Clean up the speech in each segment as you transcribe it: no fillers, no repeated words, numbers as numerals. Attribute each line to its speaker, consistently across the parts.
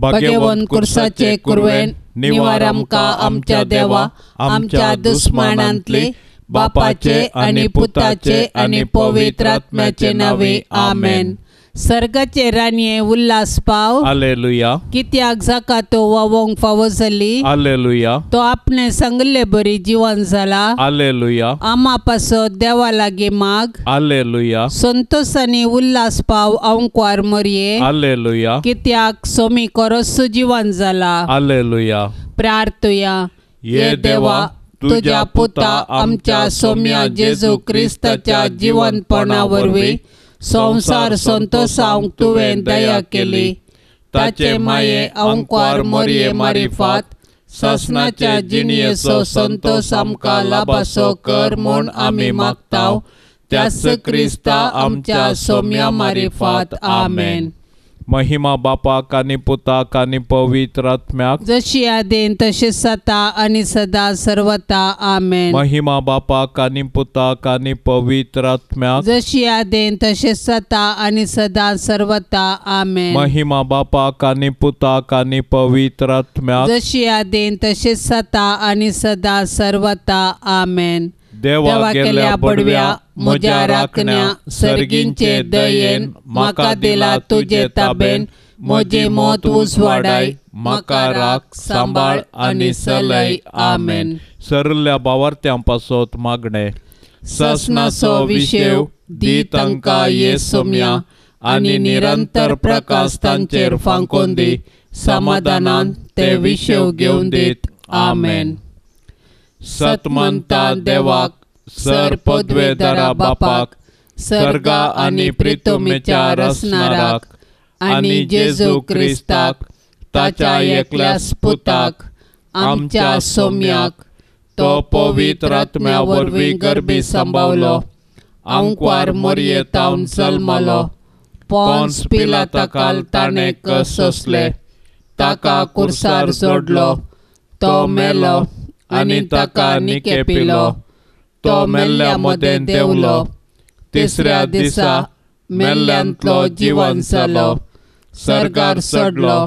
Speaker 1: भाग्यवंत कुर्साचे कुरवेन निवार आमकां आमच्या देवा आमच्या दुस्मानांतली बापाचे आनी पुताचे आनी पवित्र आत्म्याचे नावे आमेन. सर्गाचे राणये उल्हास पाव.
Speaker 2: हालेलुया.
Speaker 1: कित्याक जाका तो वावोंक फावो जाली.
Speaker 2: हालेलुया.
Speaker 1: तो आपणे सांगले बरी जिवन जाला.
Speaker 2: हालेलुया.
Speaker 1: आमा पासत देवा लागीं माग.
Speaker 2: हालेलुया.
Speaker 1: संतोषानी उल्हास पाव अंकवार मरये.
Speaker 2: हालेलुया.
Speaker 1: कित्याक सोमी कोरस जिवन जाला.
Speaker 2: हालेलुया.
Speaker 1: प्रार्थुया.
Speaker 2: ये देवा
Speaker 1: तुज्या पुता आमच्या सोम्या जेजू क्रिस्ताच्या जिवनपणा वरवीं संवसार संतोषावंक तुवें दया केली. ताचे माये अंकवार मोरये मारिफात सासणाच्या जिणयेचो संतोष आमकां लाभासो कर म्हूण आमी मागताव त्याच क्रिस्ता आमच्या सोम्या मारिफात. आमेन.
Speaker 2: महिमा बापाक आनी पुताक आनी पवित्र आत्म्याक,
Speaker 1: जशी आदीन तशी सता आनी सदा सर्वता. आमेन.
Speaker 2: महिमा बापाक आनी पुताक आनी पवित्र आत्म्याक,
Speaker 1: जशी आदीन तशी सता आनी सदा सर्वता. आमेन.
Speaker 2: महिमा बापाक आनी पुताक आनी पवित्र आत्म्याक,
Speaker 1: जशी आदीन तशी सता आनी सदा सर्वता. आमेन.
Speaker 2: देवा गेल्या बडव्या म्हज्या राखण्या सर्गींचे दयेन म्हाका दिला तुजे ताबेन म्हजी मत उजवाडाय म्हाका राख सांबाळ आनी सलय.
Speaker 1: आमेन.
Speaker 2: सरल्या बावार्थ्यां पासत मागणें. सासणाचो विशेव दी तांकां ये सोम्या आनी निरंतर प्रकाश तांचेर फांकोन दी समाधानान ते विशेव घेवन दीत.
Speaker 1: आमेन.
Speaker 2: सतमंता देवाक सर पदवेदारा बापाक सर्गा आनी प्रितुमेच्या रसनाराक आनी जेजू क्रिस्ताक ताच्या एकल्या पुताक
Speaker 1: आमच्या सोम्याक
Speaker 2: तो पवित्र आत्म्या वरवीं गर्भी सांबावलो आंकवार मोरये तावन जल्मलो पोन्स पिलाताकाल ताणें सोंसले ताका कुर्सार जोडलो तो मेलो आनी ताका निके पिलो तो मेल्ल्या मदें देंवलो तिसऱ्या दिसा मेल्ल्यांतलो जिवन जालो सर्गार चडलो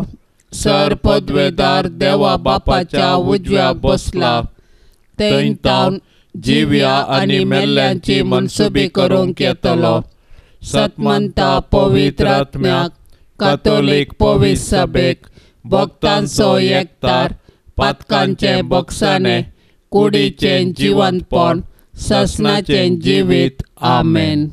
Speaker 2: सर पदवेदार देवा बापाच्या उजव्या बसला थंय तावन जिव्या आनी मेल्ल्यांची मनसुबी करूंक येतलो. सतमंता पवित्र आत्म्याक कातोलीक पवित्र सभेक भक्तांचो एकतार पातकांचे बक्षाणे कुडीचें जिवंतपण सासणाचें जिवीत.
Speaker 1: आमेन.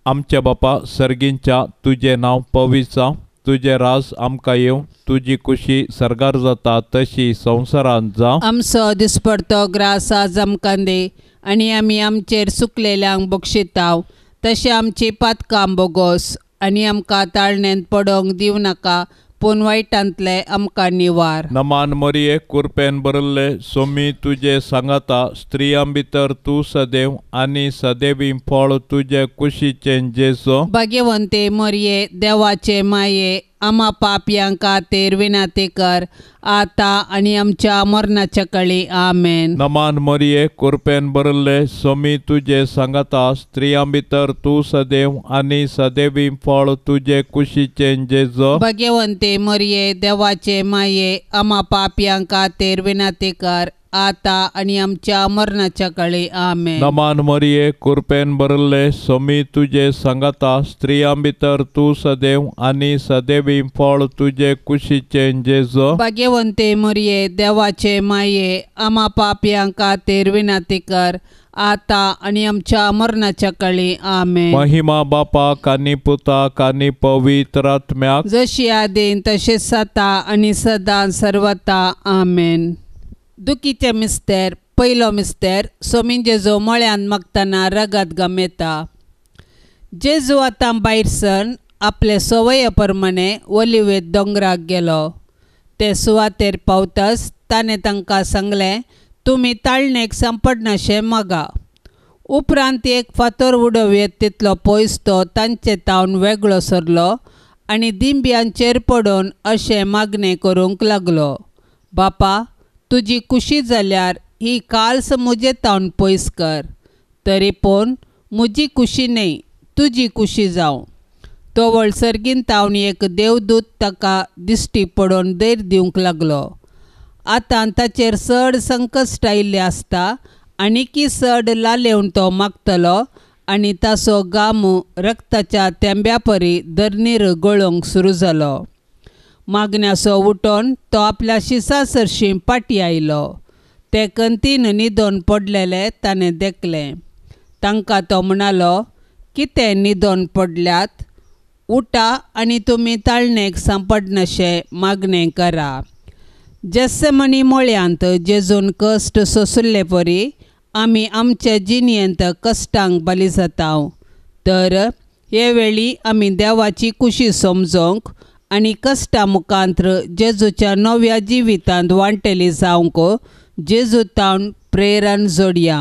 Speaker 2: आमच्या बापा सर्गींच्या तुजें नांव पवित्र जावं, तुजें राज आमकां येवं, तुजी कुशी सर्गार जाता तशी संवसारांत जावं.
Speaker 1: आमचो दिसपडतो ग्रास आज आमकां दी आनी आमी आमचेर सुकलेल्यांक बक्षिताव तशें आमची पातकां बोगोस आनी आमकां ताळणेंत पडोवंक दिवं नाका पूण वायटांतले आमकां निवार.
Speaker 2: नमान मरिये कुरपेन भरिल्ले सोमी तुजे सांगाता स्त्रियां भितर तूं सदैव आनी सदैवी फळ तुजे कुशीचें जेजू.
Speaker 1: भाग्यवंते मरिये देवाचे माये आमा पापयां खातीर विनंती कर आतां आनी आमच्या मरणाच्या कळी. आमेन.
Speaker 2: नमान मरिये कुरपेन भरिल्ले सोमी तुजे सांगाता स्त्रियां भितर तूं सदैव आनी सदैवी फळ तुजे कुशीचें जेजू.
Speaker 1: भाग्यवंते मरिये देवाचे माये आमा पापयां खातीर विनंती कर आतां आनी आमच्या मरणाच्या कळी. आमेन.
Speaker 2: नमान मरिये कुरपेन भरिल्ले सोमी तुजे सांगाता स्त्रियां भितर तूं सदैव आनी सदैवी फळ तुजे कुशीचें जेजू.
Speaker 1: भाग्यवंते मरिये देवाचे माये आमा पापयां खातीर विनंती कर आतां आनी आमच्या मरणाच्या कळी. आमेन.
Speaker 2: महिमा बापाक आनी पुताक आनी पवित्र आत्म्याक,
Speaker 1: जशी आदीन तशें सता आनी सदां सर्वता. आमेन. दुखीचे मिस्तेर पयलो मिस्तेर सोमीन जेजू मळ्यान मागतना रगत गमेता. जेजू आतां भायर सरून आपले संवये प्रमाणे ओलिवेत दोंगराक गेलो. ते सुवातेर पावताच ताणें तांकां सांगलें, तुमी ताळणेक सांपडनाशें मागा. उपरांत एक फातर उडोवयेत तितलो पयस तो तांचे तावन वेगळो सरलो आनी दिंब्यांचेर पडून अशें मागणें करूंक लागलो, बापा तुजी कुशी जाल्यार ही काल्स म्हजे तावन पयस कर, तरी पूण म्हजी कुशी न्हय तुजी कुशी जावं. तोवळ सर्गीन तावन एक देवदूत ताका दिश्टी पडोवन धैर्य दिवंक लागलो. आतां ताचेर चड संकश्ट आयिल्लें आसता आनीकी चड लालेवन तो मागतलो आनी ताचो घाम रक्ताच्या तेंब्या परी धरणीर गळोवंक सुरू जालो. मागण्याचो उठोन तो आपल्या शिसा सरशीं पाटी आयलो. ते कंतीन न्हिदोन पडलेले ताणें देखलें. तांकां तो म्हणालो, कितें न्हिदोन पडल्यात? उठा आनी तुमी ताळणेक सांपडनाशें मागणें करा. जेस्समनी मळ्यांत जेजून कश्ट सोंशिल्ले परी आमी आमचे जिणेंत कश्टांक बली जाता. तर हे वेळी आमी देवाची खुशी समजोवंक आनी कश्टां मुखांत्र जेजूच्या नव्या जिवितांत वांटेली जावंक जेजू तावन प्रेरण जोडया.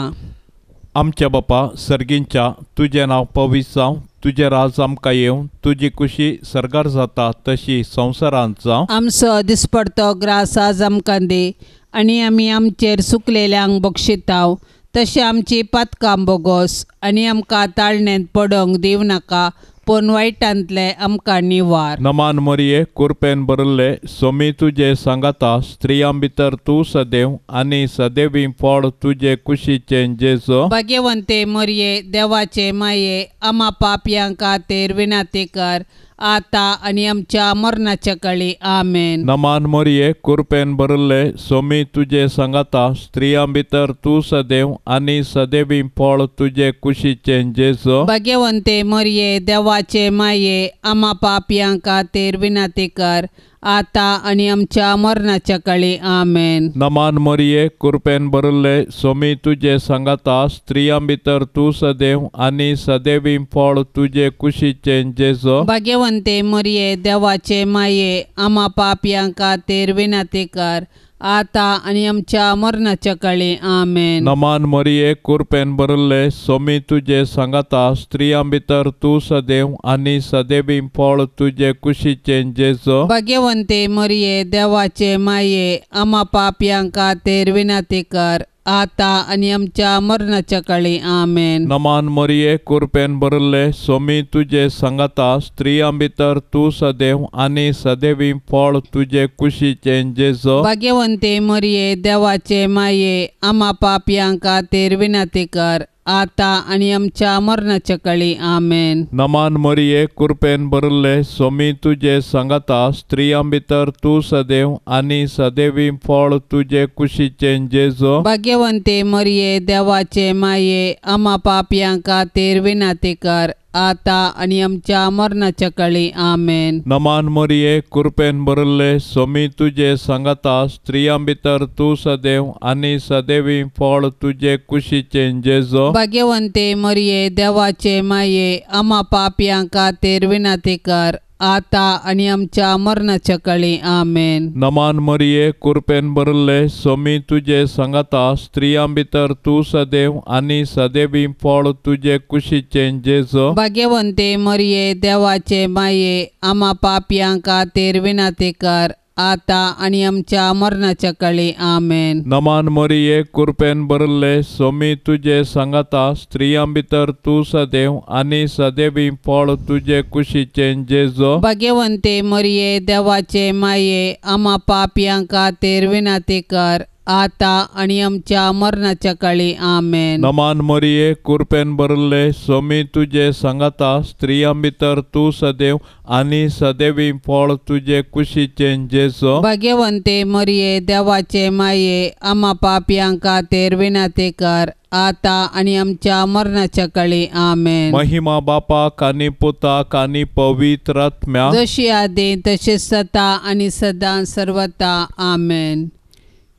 Speaker 2: आमच्या बापा सर्गींच्या, तुजें नांव पवित्र जावं, तुजें राज आमकां येवं, तुजी खुशी सर्गार जाता तशी संवसारांत जावं.
Speaker 1: आमचो दिसपडतो ग्रास आज आमकां दी आनी आमी आमचेर सुकलेल्यांक बक्षिताव तशें आमची पातकां बोगोस आनी आमकां ताळणेंत पडोवंक दिवं नाका, पूण वायटांतले आमकां निवार.
Speaker 2: नमान मरिये, कुरपेन भरिल्ले, सोमी तुजे सांगाता, स्त्रियां भितर तूं सदैव आनी सदैवी फळ तुजे कुशीचें जेजू.
Speaker 1: भाग्यवंते मरिये, देवाचे माये, आमा पापयां खातीर विनंती कर आतां आनी आमच्या मरणाच्या काळी. आमेन.
Speaker 2: नमान मरिये, कुरपेन भरिल्ले, सोमी तुजे सांगाता, स्त्रियां भितर तूं सदैव आनी सदैवी फळ तुजे कुशीचें जेजू.
Speaker 1: भाग्यवंते मरिये, देवाचे माये, आमा पापयां खातीर विनंती कर आतां आनी आमच्या मरणाच्या काळी. आमेन.
Speaker 2: नमान मरिये, कुरपेन भरिल्ले, सोमी तुजे सांगाता, स्त्रियां भितर तूं सदैव आनी सदैवी फळ तुजे कुशीचें जेजू.
Speaker 1: भाग्यवंते मरिये, देवाचे माये, आमा पापयां खातीर विनंती कर आतां आनी आमच्या मरणाच्या काळी. आमेन.
Speaker 2: नमान मरिये, कुरपेन भरिल्ले, सोमी तुजे सांगाता, स्त्रियां भितर तूं सदैव आनी सदैवी फळ तुजे कुशीचें जेजू.
Speaker 1: भाग्यवंते मरिये, देवाचे माये, आमा पापयां खातीर विनंती कर आतां आनी आमच्या मरणाच्या काळी. आमेन.
Speaker 2: नमान मरिये, कुरपेन भरिल्ले, सोमी तुजे सांगाता, स्त्रियां भितर तूं सदैव आनी सदैवी फळ तुजे कुशीचें जेजू.
Speaker 1: भाग्यवंते मरिये, देवाचे माये, आमा पापयां खातीर विनंती कर आतां आनी आमच्या मरणाच्या काळी. आमेन.
Speaker 2: नमान मरिये, कुरपेन भरिल्ले, सोमी तुजे सांगाता, स्त्रियां भितर तूं सदैव आनी सदैवी फळ तुजे कुशीचें जेजू.
Speaker 1: भाग्यवंते मरिये, देवाचे माये, आमा पापयां खातीर विनंती कर आतां आनी आमच्या मरणाच्या काळी. आमेन.
Speaker 2: नमान मरिये, कुरपेन भरिल्ले, सोमी तुजे सांगाता, स्त्रियां भितर तूं सदैव आनी सदैवी फळ तुजे कुशीचें जेजू.
Speaker 1: भाग्यवंते मरिये, देवाचे माये, आमा पापयां खातीर विनंती कर आतां आनी आमच्या मरणाच्या काळी. आमेन.
Speaker 2: नमान मरिये, कुरपेन भरिल्ले, सोमी तुजे सांगाता, स्त्रियां भितर तूं सदैव आनी सदैवी फळ तुजे कुशीचें जेजू.
Speaker 1: भाग्यवंते मरिये, देवाचे माये, आमा पापयां खातीर विनंती कर आतां आनी आमच्या मरणाच्या काळी. आमेन.
Speaker 2: नमान मरिये, कुरपेन भरिल्ले, सोमी तुजे सांगाता, स्त्रियां भितर तूं सदैव आनी सदैवी फळ तुजे कुशीचें जेजू.
Speaker 1: भाग्यवंते मरिये, देवाचे माये, आमा पापयां खातीर विनंती कर आतां आनी आमच्या मरणाच्या काळी. आमेन.
Speaker 2: नमान मरिये, कुरपेन भरिल्ले, सोमी तुजे सांगाता, स्त्रियां भितर तूं सदैव आनी सदैवी फळ तुजे कुशीचें जेजू.
Speaker 1: भाग्यवंते मरिये, देवाचे माये, आमा पापयां खातीर विनंती कर आतां आनी आमच्या मरणाच्या काळी. आमेन.
Speaker 2: महिमा बापाक आनी पुताक आनी पवित्र आत्म्याक,
Speaker 1: जशी आदी तशी सता आनी सदां सर्वता. आमेन.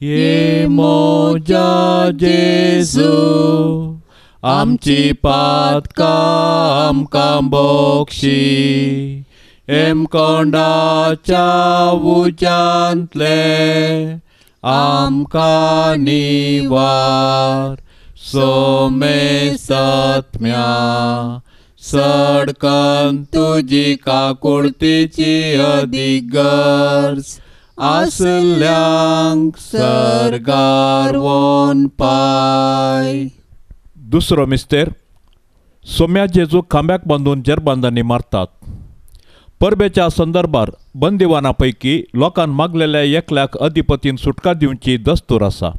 Speaker 2: ये मोजा जेजू, आमची पातकां आमकां बक्षी, हेमकोंडाच्या उज्यांतले आमकां निवार, सोमेसात्म्या सडकन तुजी काकुळतीची अदीक गरज आसल्यांक सर्गार वोन पाय. दुसरो मिस्तेर, सोम्या जेजू खांब्याक बांदून जेरबांदांनी मारतात. परबेच्या संदर्भार बंदिवाना पैकी लोकान मागलेल्या एकल्याक अधिपतीन सुटका दिवची दस्तूर आसा.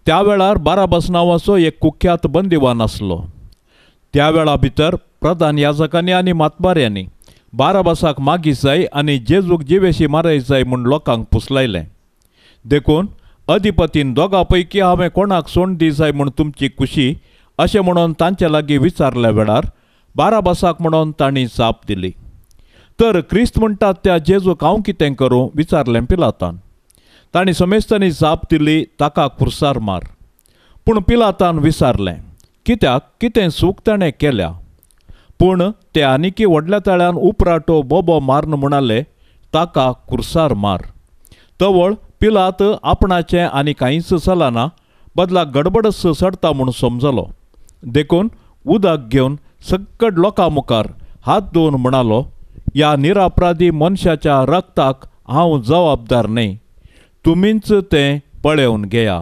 Speaker 2: त्या वेळार बाराबास नांवाचो एक कुख्यात बंदिवान आसलो. त्या वेळा भितर प्रधान याजकांनी आनी मातबाऱ्यांनी बाराबासाक मागी जाय आनी जेजूक जिवेशी माराय जाय म्हूण लोकांक पुसलायलें. देखून अधिपतीन दोगां पैकी हांवें कोणाक सोंड दी जाय म्हूण तुमची खुशी अशें म्हणून तांचे लागीं विचारल्या वेळार बाराबासाक म्हणून तांणी जाप दिली. तर क्रिस्त म्हणटात त्या जेजूक हांव कितें करूं विचारलें पिलातान. तांणी समेस्तांनी जाप दिली, ताका खुर्सार मार. पूण पिलातान विचारलें, कित्याक, कितें चूक ताणें केल्या? पूण ते आनिकी व्हडल्या ताळ्यान उपराटो बोबो मारून म्हणाले, ताका खुर्सार मार. तवळ पिलात आपणाचें आनी कांयच चलना, बदला गडबडच चडटा म्हूण समजलो. देखून उदक घेवन सक्कड लोकां मुखार हात धुवन म्हणालो, ह्या निरापराधी मनशाच्या रक्ताक हांव जबाबदार न्हय, तुमीच तें पळोवन घेया.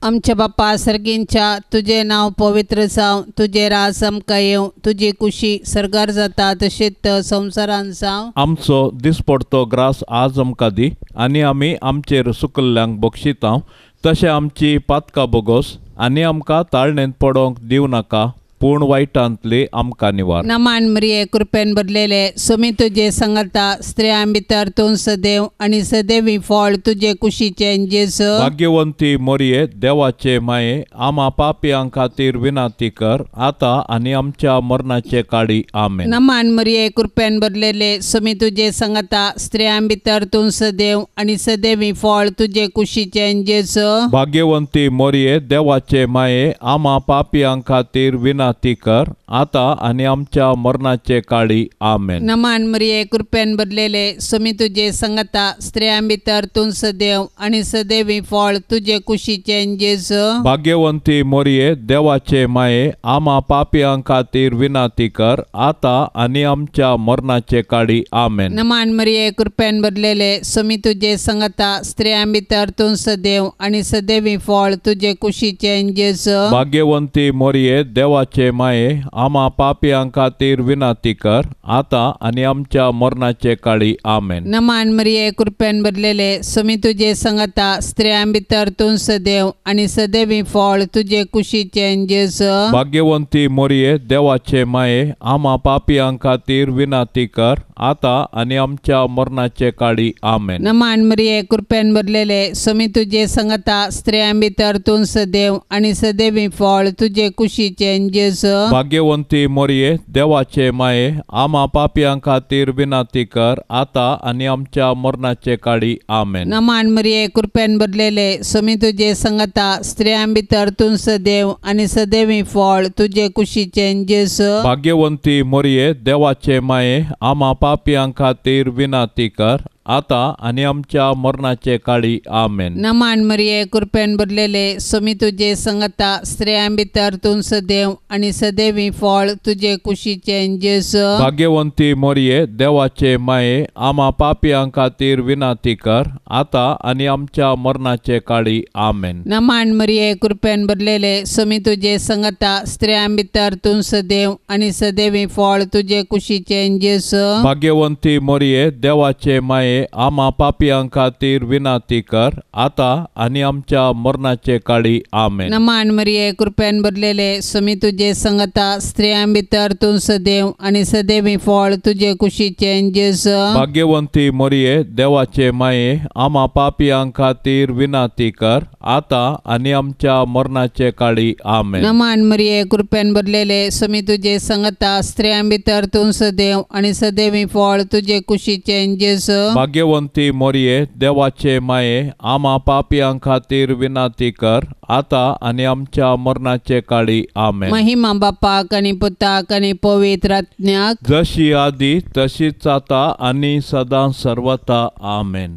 Speaker 1: आमच्या बापा सर्गींच्या, तुजें नांव पवित्र जावं, तुजें राज आमकां येवं, तुजी कुशी सर्गार जाता तशेंच संवसारान जावं.
Speaker 2: आमचो दिसपडतो ग्रास आज आमकां दी आनी आमी आमचेर सुकल्ल्यांक बक्षिता तशें आमची पातकां बोगोस आनी आमकां ताळणेंत पडोवंक दिवं नाका, पूण वायटांतली आमकां निवार.
Speaker 1: नमान मरिये, कृपेन भरलेले, सुमी तुजे संगता, स्त्रियां भितर तूं सदैव आनी सदैवी फळ तुजे कुशीचें जेजू.
Speaker 2: भाग्यवंती मरिये, देवाचे माये, आमा पापयां खातीर विनंती कर आतां आनी आमच्या मरणाचे काळी. आमेन.
Speaker 1: नमान मरिये, कृपेन भरलेले, सुमी तुजे संगता, स्त्रियां भितर तूं सदैव आनी सदैवी फळ तुजे कुशीचें जेजू.
Speaker 2: भाग्यवंती मरिये, देवाचे माये, आमा पापयां खातीर विनंती कर आतां आनी आमच्या मरणाचे काळी. आमेन.
Speaker 1: नमान मरिये, कृपेन भरलेले, सुमी तुजे संगता, स्त्रियां भितर तूं सदैव आनी सदैवी फळ तुजे कुशीचें जेजू.
Speaker 2: भाग्यवंती मरिये, देवाचे माये, आमा पापयां खातीर विनंती कर आतां आनी आमच्या मरणाचे काळी. आमेन.
Speaker 1: नमान मरिये, कृपेन भरलेले, सुमी तुजे संगता, स्त्रियां भितर तूं सदैव आनी सदैवी फळ तुजे कुशीचें जेजू.
Speaker 2: भाग्यवंती मरिये, देवाचे माये, आमा पापयां खातीर विनंती कर आतां आनी आमच्या मरणाचे काळी. आमेन.
Speaker 1: नमान मरिये, कृपेन भरलेले, सुमी तुजे संगता, स्त्रियां भितर तूं सदैव आनी सदैवी फळ तुजे कुशीचें जेजू.
Speaker 2: भाग्यवंती मरिये, देवाचे माये, आमा पापयां खातीर विनंती कर आतां आनी आमच्या मरणाचे काळी. आमेन.
Speaker 1: नमान मरिये, कृपेन भरलेले, सुमी तुजे संगता, स्त्रियां भितर तूं सदैव आनी सदैवी फळ तुजे कुशीचें जेजू.
Speaker 2: भाग्यवंती मरिये, देवाचे माये, आमा पापयां खातीर विनंती कर आतां आनी आमच्या मरणाचे काळी. आमेन.
Speaker 1: नमान मरिये, कृपेन भरलेले, सुमी तुजे संगता, स्त्रियां भितर तूं सदैव आनी सदैवी फळ तुजे कुशीचें जेजू.
Speaker 2: भाग्यवंती मरिये, देवाचे माये, आमा पापयां खातीर विनंती कर आतां आनी आमच्या मरणाचे काळी. आमेन.
Speaker 1: नमान मरिये, कृपेन भरलेले, सुमी तुजे संगता, स्त्रियां भितर तूं सदैव आनी सदैवी फळ तुजे कुशीचें जेजू.
Speaker 2: भाग्यवंती मरिये, देवाचे माये, आमा पापयां खातीर विनंती कर आतां आनी आमच्या मरणाचे काळी. आमेन.
Speaker 1: नमान मरिये, कृपेन भरलेले, सुमी तुजे संगता, स्त्रियां भितर तूं सदैव आनी सदैवी फळ तुजे कुशीचें जेजू.
Speaker 2: भाग्यवंती मरिये, देवाचे माये, आमा पापयां खातीर विनंती कर आतां आनी आमच्या मरणाचे काळी. आमेन.
Speaker 1: नमान मरिये, कृपेन भरलेले, सुमी तुजे संगता, स्त्रियां भितर तूं सदैव आनी सदैवी फळ तुजे कुशीचें जेजू.
Speaker 2: भाग्यवंती मरिये, देवाचे माये, आमा पापयां खातीर विनंती कर आतां आनी आमच्या मरणाचे काळी. आमेन.
Speaker 1: नमान मरिये, कृपेन भरलेले, सुमी तुजे संगता, स्त्रियां भितर तूं सदैव आनी सदैवी फळ तुजे कुशीचें जेजू.
Speaker 2: भाग्यवंती मरिये, देवाचे माये, आमा पापयां खातीर विनंती कर आतां आनी आमच्या मरणाचे काळी. आमेन.
Speaker 1: महिमा बापाक आनी पुताक आनी पवित्र आत्म्याक,
Speaker 2: जशी आदी तशीच आतां आनी सदां सर्वता. आमेन.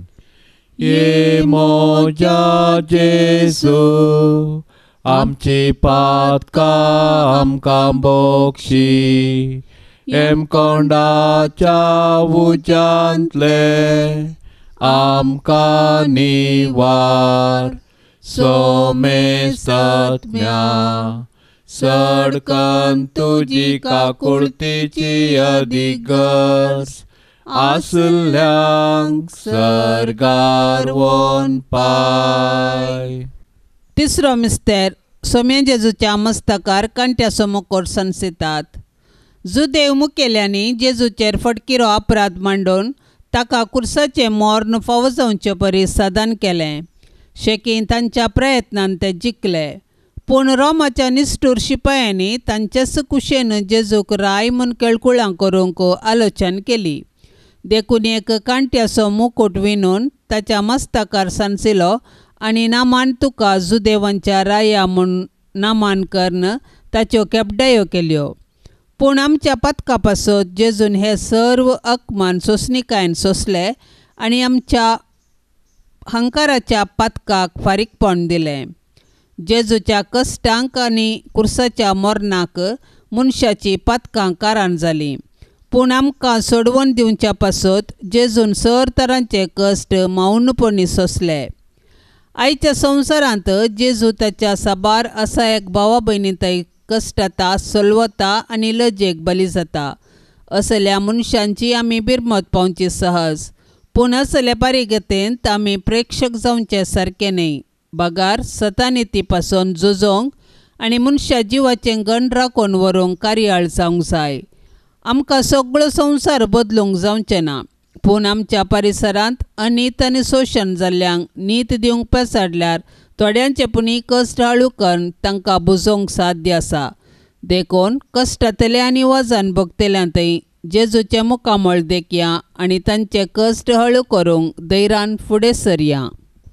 Speaker 2: ये मोजा जेजू, आमची पातकां आमकां बक्षी, हेमकोंडाच्या उज्यांतले आमकां निवार. सोमेसत्म्या सडकन तुजी काकुळतीची अदीक गरज, आसल्यांक सर्गार वोन पाय.
Speaker 1: तिसरो मिस्तेर सोम्या जेजूच्या मस्तकार कांट्याचो मुकोट सनसितात. जुदेव मुखेल्यांनी जेजूचेर फटकिरो अपराध मांडून ताका कुर्साचें मोर्न फावो जावचे परी साधन केलें. शेकीं तांच्या प्रयत्नान ते जिखले, पूण रोमाच्या निश्ठूर शिपायांनी तांचेच कुशेन जेजूक राय म्हूण केळकुळां करूंक आलोचन केली. देखून एक कांट्याचो मुकूट विणून ताच्या मस्तकार सांचिलो आनी नामान तुका जुदेवांच्या राया म्हूण नामान करून ताच्यो केपडायो केल्यो. पूण आमच्या पथका पासत जेजून हे सर्व अकमान सोंसणिकायेन सोंसले आनी आमच्या हंकाराच्या पातकाक फारीकपण दिलें. जेजूच्या कश्टांक आनी कुर्साच्या मरणाक मनशाची पातकां कारण जालीं, पूण आमकां सोडवण दिवच्या पासत जेजून सर तरांचे कश्ट मौनपणी सोंसले. आयच्या संवसारांत जेजू ताच्या साबार असायक भावा भयणी थंय कश्टता, सलवता आनी लजेक बली जाता. असल्या मनशांची आमी बिरमत पावची सहज, पूण असल्या परिगतेंत आमी प्रेक्षक जावचे सारकें न्हय, बगार सतानिती पासून झुजोंक आनी मनशा जिवाचें गण राखून व्हरूंक कार्याळ जावंक जाय. आमकां सगळो संवसार बदलूंक जावचें ना, पूण आमच्या परिसरांत अनीत आनी शोशण जाल्ल्यांक नीत दिवंक पेसाडल्यार थोड्यांचे पुणी कश्ट हळू करून तांकां बुजोवंक साध्य आसा. देखून कश्टांतले आनी वजन भोगतल्यांतय जेजूचें मुखामळ देखया आनी तांचे कश्ट हळू करूंक धैर्यान फुडें सरया.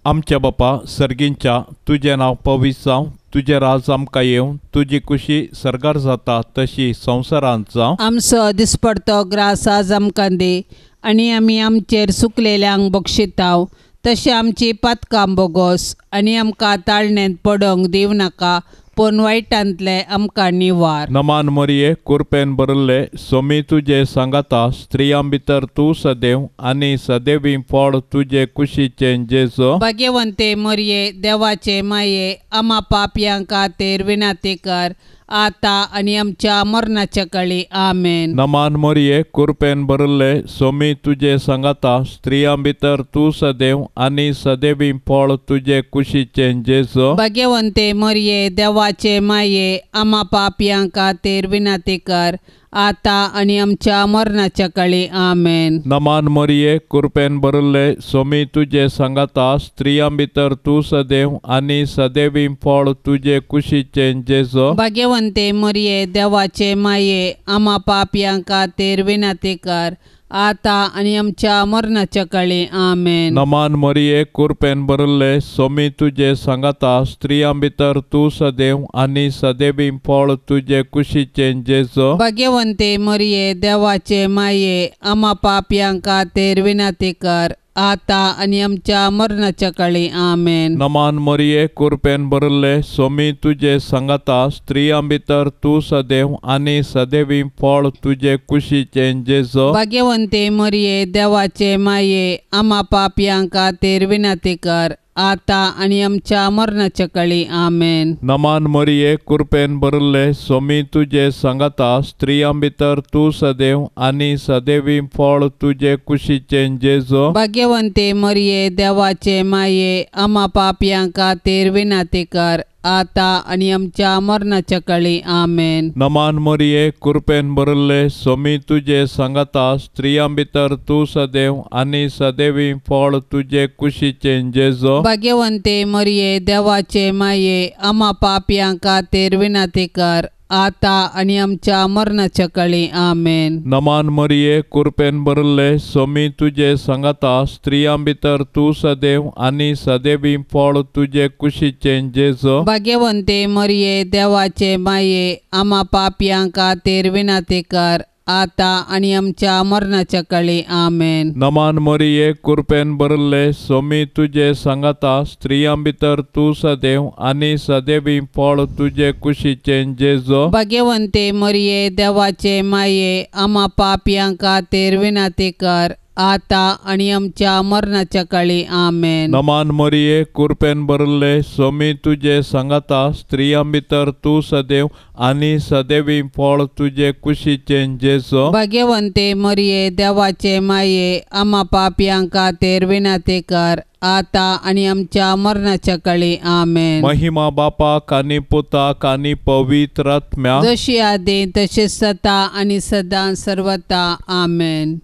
Speaker 2: आमच्या बापा सर्गींच्या, तुजें नांव पवित्र जावं, तुजें राज आमकां येवं, तुजी कुशी सर्गार जाता तशी संवसारांत जावं.
Speaker 1: आमचो दिसपडतो ग्रास आज आमकां दी आनी आमी आमचेर सुकलेल्यांक बक्षिताव तशें आमची पातकां बोगोस आनी आमकां ताळणेंत पडोवंक दिवं नाका, पूण वायटांतले आमकां निवार.
Speaker 2: नमान मरिये, कुरपेन भरिल्ले, सोमी तुजे सांगाता, स्त्रियां भितर तूं सदैव आनी सदैवी फळ तुजे कुशीचें जेजू.
Speaker 1: भाग्यवंते मरिये, देवाचे माये, आमा पापयां खातीर विनंती कर आता आनी आमच्या मरणाच्या काळी. आमेन.
Speaker 2: नमान मरिये, कुरपेन भरिल्ले, सोमी तुजे सांगाता, स्त्रियां भितर तूं सदैव आनी सदैवी फळ तुजे कुशीचें जेजू.
Speaker 1: भाग्यवंते मरिये, देवाचे माये, आमा पापयां खातीर विनंती कर आता आनी आमच्या मरणाच्या काळी. आमेन.
Speaker 2: नमान मरिये, कुरपेन भरिल्ले, सोमी तुजे सांगाता, स्त्रियां भितर तूं सदैव आनी सदैवी फळ तुजे कुशीचें जेजू.
Speaker 1: भाग्यवंते मरिये, देवाचे माये, आमा पापयां खातीर विनंती कर आता आनी आमच्या मरणाच्या काळी. आमेन.
Speaker 2: नमान मरिये, कुरपेन भरिल्ले, सोमी तुजे सांगाता, स्त्रियां भितर तूं सदैव आनी सदैवी फळ तुजे कुशीचें जेजू.
Speaker 1: भाग्यवंते मरिये, देवाचे माये, आमा पापयां खातीर विनंती कर आता आनी आमच्या मरणाच्या काळी. आमेन.
Speaker 2: नमान मरिये, कुरपेन भरिल्ले, सोमी तुजे सांगाता, स्त्रियां भितर तूं सदैव आनी सदैवी फळ तुजे कुशीचें जेजू.
Speaker 1: भाग्यवंते मरिये, देवाचे माये, आमा पापयां खातीर विनंती कर आता आनी आमच्या मरणाच्या काळी. आमेन.
Speaker 2: नमान मरिये, कुरपेन भरिल्ले, सोमी तुजे सांगाता, स्त्रियां भितर तूं सदैव आनी सदैवी फळ तुजे कुशीचें जेजू.
Speaker 1: भाग्यवंते मरिये, देवाचे माये, आमा पापयां खातीर विनंती कर आता आनी आमच्या मरणाच्या काळी. आमेन.
Speaker 2: नमान मरिये, कुरपेन भरिल्ले, सोमी तुजे सांगाता, स्त्रियां भितर तूं सदैव आनी सदैवी फळ तुजे कुशीचें जेजू.
Speaker 1: भाग्यवंते मरिये, देवाचे माये, आमा पापयां खातीर विनंती कर आता आनी आमच्या मरणाच्या काळी. आमेन.
Speaker 2: नमान मरिये, कुरपेन भरिल्ले, सोमी तुजे सांगाता, स्त्रियां भितर तूं सदैव आनी सदैवी फळ तुजे कुशीचें जेजू.
Speaker 1: भाग्यवंते मरिये, देवाचे माये, आमा पापयां खातीर विनंती कर आता आनी आमच्या मरणाच्या काळी. आमेन.
Speaker 2: नमान मरिये, कुरपेन भरिल्ले, सोमी तुजे सांगाता, स्त्रियां भितर तूं सदैव आनी सदैवी फळ तुजे कुशीचें जेजू.
Speaker 1: भाग्यवंते मरिये, देवाचे माये, आमा पापयां खातीर विनंती कर आतां आनी आमच्या मरणाच्या काळी. आमेन.
Speaker 2: नमान मरिये, कुरपेन भरिल्ले, सोमी तुजे सांगाता, स्त्रियां भितर तूं सदैव आनी सदैवी फळ तुजे कुशीचें जेजू.
Speaker 1: भाग्यवंते मरिये, देवाचे माये, आमा पापयां खातीर विनंती कर, आतां आनी आमच्या मरणाच्या काळी. आमेन.
Speaker 2: महिमा बापाक आनी पुताक आनी पवित्र आत्म्याक,
Speaker 1: जशी आदी तशी सदा आनी सदां सर्वता. आमेन.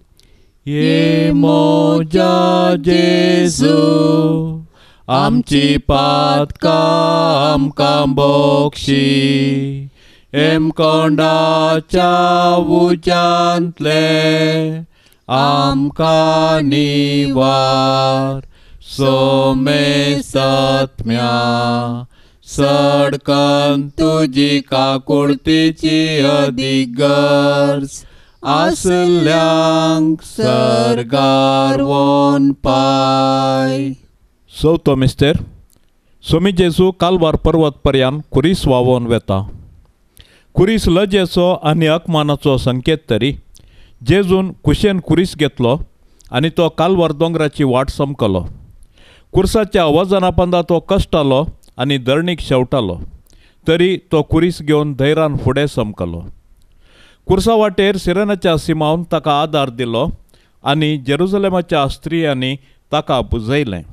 Speaker 2: ये मोजा जेजू, आमची पातकां आमकां बक्षी, हेमकोंडाच्या उज्यांतले आमकां निवार, सोमेसात्म्या सडकन तुजी काकुळतीची अदीक गरज आसल्यांक सर्गार वोन पाय. चवथो मिस्तेर. सोमी जेजू कालवार पर्वत पर्यान कुरीस व्हांवोन वेता. कुरीस लजेचो आनी अपमानाचो संकेत तरी जेजून कुशेन कुरीस घेतलो आनी तो कालवार दोंगराची वाट समकलो. कुर्साच्या वजना पंदा तो कश्टालो आनी धरणीक शेवटालो, तरी तो कुरीस घेवन धैरान फुडें समकलो. कुर्सा वाटेर सिरेनाच्या सिमावन ताका आदार दिलो आनी जेरुजलेमाच्या स्त्रियांनी ताका पुजयलें.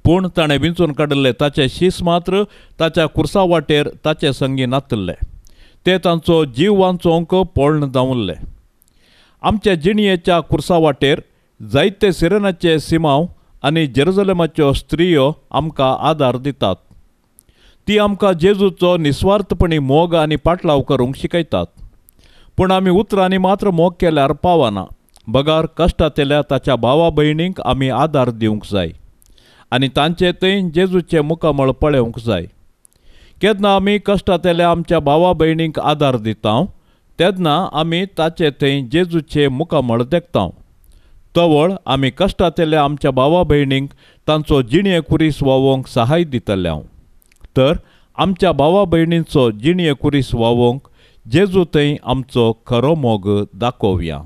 Speaker 2: पूण ताणें विंचून काडिल्ले ताचे शीस मात्र ताच्या कुर्सा वाटेर ताचे संगी नातिल्ले, ते तांचो जीव वांचोवंक पळण धांवल्ले. आमच्या जिणयेच्या कुर्सा वाटेर जायते सिरेनाचे सिमाव आनी जेरुजलेमाच्यो स्त्रियो आमकां आदार दितात. ती आमकां जेजूचो निस्वार्थपणी मोग आनी पाटलाव करूंक शिकयतात. पूण आमी उतरांनी मात्र मोग केल्यार पावना, बगार कश्टांतल्या ताच्या भावा भयणींक आमी आदार दिवंक जाय आनी तांचे थंय जेजूचें मुखामळ पळोवंक जाय. केन्ना आमी कश्टांतल्या आमच्या भावा भयणींक आदार दिता तेन्ना आमी ताचे थंय जेजूचें मुखामळ देखता. तवळ आमी कश्टांतल्या आमच्या भावा भयणींक तांचो जिणये कुरीस व्हांवोवंक सहाय दितले. तर आमच्या भावा भयणींचो जिणये कुरीस व्हांवोवंक जेजू थंय आमचो खरो मोग दाखोवया.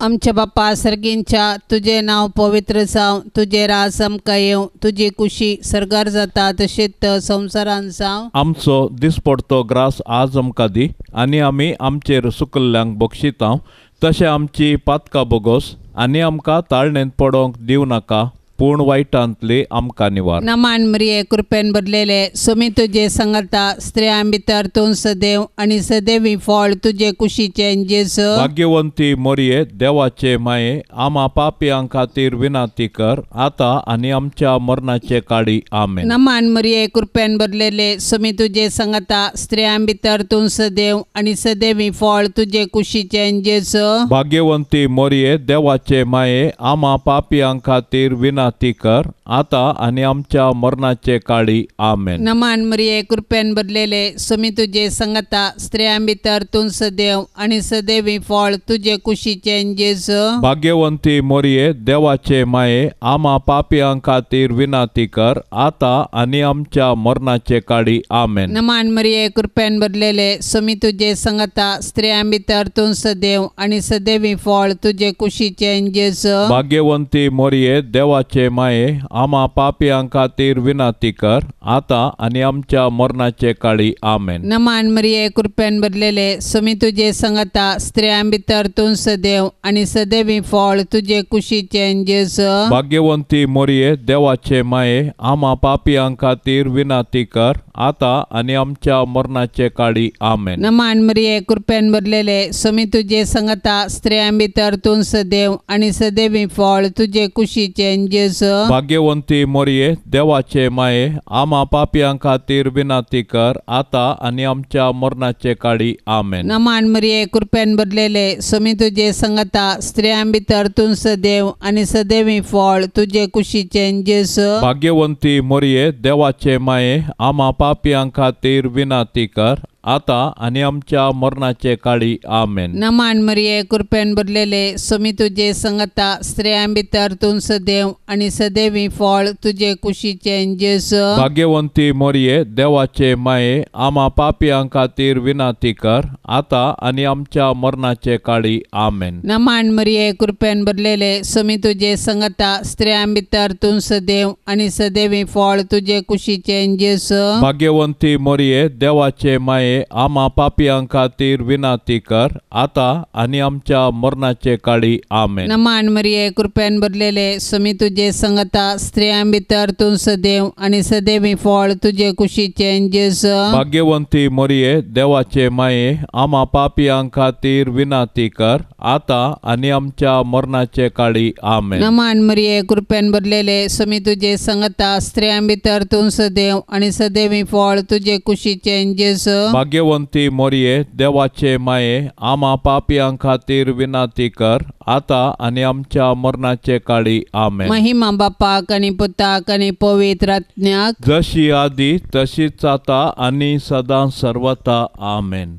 Speaker 1: आमच्या बापा सर्गींच्या, तुजें नांव पवित्र जावं, तुजें राज आमकां येवं, तुजी कुशी सर्गार जाता तशेंच संवसारान जावं.
Speaker 2: आमचो दिसपडतो ग्रास आज आमकां दी आनी आमी आमचेर सुकल्ल्यांक बक्षिता तशें आमची पातकां बोगोस आनी आमकां ताळणेंत पडोवंक दिवं नाका, पूण वायटांतली आमकां निवार.
Speaker 1: नमान मरिये, कृपेन भरलेले, सोमी तुजे सांगाता, स्त्रियां भितर तूं सदैव आनी सदैवी फळ तुजे कुशीचें जेजू.
Speaker 2: भाग्यवंती मरिये, देवाचे माये, आमा पापयां खातीर विनंती कर, आतां आनी आमच्या मरणाचे काळी. आमेन.
Speaker 1: नमान मरिये, कृपेन भरलेले, सोमी तुजे सांगाता, स्त्रियां भितर तूं सदैव आनी सदैवी फळ तुजे कुशीचें जेजू.
Speaker 2: भाग्यवंती मरिये, देवाचे माये, आमा पापयां खातीर विनंती कर, आतां आनी आमच्या मरणाचे काळी. आमेन.
Speaker 1: नमान मरिये, कृपेन भरलेले, सोमी तुजे सांगाता, स्त्रियां भितर तूं सदैव आनी सदैवी फळ तुजे कुशीचें जेजू.
Speaker 2: भाग्यवंती मरिये, देवाचे माये, आमा पापयां खातीर विनंती कर, आतां आनी आमच्या मरणाचे काळी. आमेन.
Speaker 1: नमान मरिये, कृपेन भरलेले, सोमी तुजे सांगाता, स्त्रियां भितर तूं सदैव आनी सदैवी फळ तुजे कुशीचें जेजू.
Speaker 2: भाग्यवंती मरिये, देवाचे माये, आमा पापयां खातीर विनंती कर, आतां आनी आमच्या मरणाचे काळी. आमेन.
Speaker 1: नमान मरिये, कृपेन भरलेले, सोमी तुजे सांगाता, स्त्रियां भितर तूं सदैव आनी सदैवी फळ तुजे कुशीचें जेजू.
Speaker 2: भाग्यवंती मरिये, देवाचे माये, आमा पापयां खातीर विनंती कर, आतां आनी आमच्या मरणाचे काळी. आमेन.
Speaker 1: नमान मरिये, कृपेन भरलेले, सोमी तुजे सांगाता, स्त्रियां भितर तूं सदैव आनी सदैवी फळ तुजे कुशीचें जेजू.
Speaker 2: भाग्यवंती मरिये, देवाचे माये, आमा पापयां खातीर विनंती कर, आतां आनी आमच्या मरणाचे काळी. आमेन.
Speaker 1: नमान मरिये, कृपेन भरलेले, सोमी तुजे सांगाता, स्त्रियां भितर तूं सदैव आनी सदैवी फळ तुजे कुशीचें जेजू.
Speaker 2: भाग्यवंती मरिये, देवाचे माये, आमा पापयां खातीर विनंती कर, आतां आनी आमच्या मरणाचे काळी. आमेन.
Speaker 1: नमान मरिये, कृपेन भरलेले, सोमी तुजे संगता, स्त्रियां भितर तूं सदैव आनी सदैवी फळ तुजे कुशीचें जेजू.
Speaker 2: भाग्यवंती मोरये, देवाचे माये, आमा पापयां खातीर विनंती कर, आतां आनी आमच्या मरणाचे काळी. आमेन.
Speaker 1: नमान मरिये, कृपेन भरलेले, सोमी तुजे संगता, स्त्रियां भितर तूं सदैव आनी सदैवी फळ तुजे कुशीचें जेजू.
Speaker 2: भाग्यवंती मोरये, देवाचे माये, आमा पापयां खातीर विनंती कर, आतां आनी आमच्या मरणाचे काळी. आमेन.
Speaker 1: नमान मरिये, कृपेन भरलेले, सोमी तुजे संगता, स्त्रियां भितर तूं सदैव आनी सदैवी फळ तुजे कुशीचें जेजू.
Speaker 2: भाग्यवंती मोरये, देवाचे माये, आमा पापयां खातीर विनंती कर, आतां आनी आमच्या मरणाचे काळी. आमेन.
Speaker 1: नमान मरिये, कृपेन भरलेले, सोमी तुजे संगता, स्त्रियां भितर तूं सदैव आनी सदैवी फळ तुजे कुशीचें जेजू.
Speaker 2: भाग्यवंती मोरये, देवाचे माये, आमा पापयां खातीर विनंती कर, आतां आनी आमच्या मरणाचे काळी. आमेन.
Speaker 1: महिमा बापाक आनी पुताक आनी पवित्र आत्म्याक,
Speaker 2: जशी आदी तशीच आतां आनी सदां सर्वता. आमेन.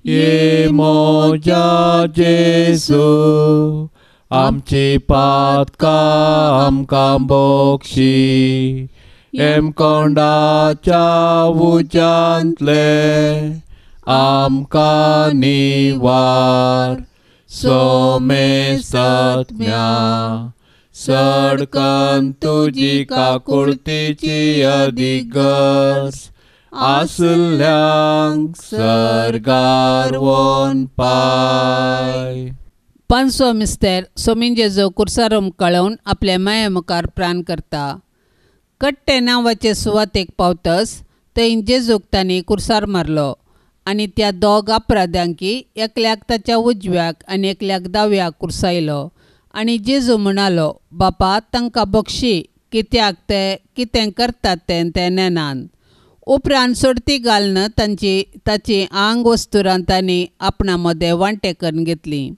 Speaker 2: ये मोजा जेजू, आमची पातकां आमकां बक्षी, हेमकोंडाच्या उज्यांतले आमकां निवार, सोमेसत्म्या सडकन तुजी काकुळतीची अधिगर्ज आसल्यांक सर्गार वोन पाय.
Speaker 1: पांचवो मिस्तेर सोमीन जेजू कुर्सारोम कळोवन आपल्या माये मुखार प्राण करता. कट्टे नांवाचे सुवातेक पावतस थंय जेजूक तांणी कुर्सार मारलो आनी त्या दोग अपराध्यांकी एकल्याक ताच्या उजव्याक आनी एकल्याक दाव्याक कुर्सायलो. आनी जेजू म्हणालो, बापा तांकां बक्षी, कित्याक ते कितें करतात तें ते नेनान. उपरांत सोडती घालून तांची ताची आंग वस्तुरां तांणी आपणा मदें वांटे करून घेतली.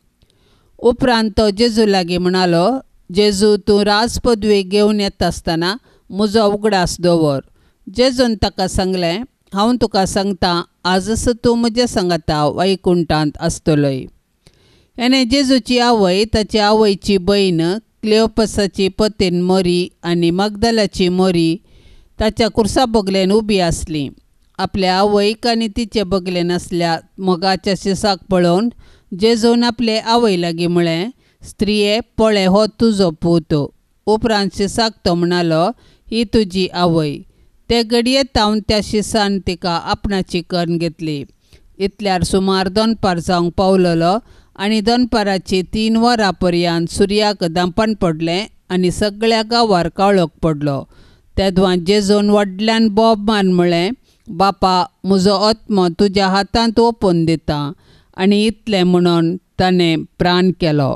Speaker 1: उपरांत तो जेजू लागीं म्हणालो, जेजू तूं राज पदवी घेवन येता आसतना म्हजो उगडास दवर. जेजून ताका सांगलें, हांव तुका सांगता, आजच तूं म्हज्या सांगाता वैकुंठांत आसतलोय. हेणे जेजूची आवय, ताची आवयची भयण, क्लियोपसाची पतीन मोरी आनी मगदलाची मोरी ताच्या कुर्सा बगलेन उबी आसली. आपल्या आवयक आनी तिचे बगलेन आसल्या मोगाच्या शिसाक पळोवन जेजून आपले आवय लागीं म्हळें, स्त्रिये पळय हो तुजो पूत. उपरांत शिसाक तो म्हणालो, ही तुजी आवय. ते घडये तावन त्या शिसान तिका आपणाची करून घेतली. इतल्यार सुमार दनपार जावंक पावलेलो आनी दनपाराची 3 वरां पर्यंत सुर्याक दांपण पडलें आनी सगळ्या गांवार काळोख पडलो. तेदवां जेजून व्हडल्यान बोब मारून म्हळें, बापा म्हजो आत्मो तुज्या हातांत ओंपून दिता. आनी इतलें म्हणून ताणें प्राण केलो.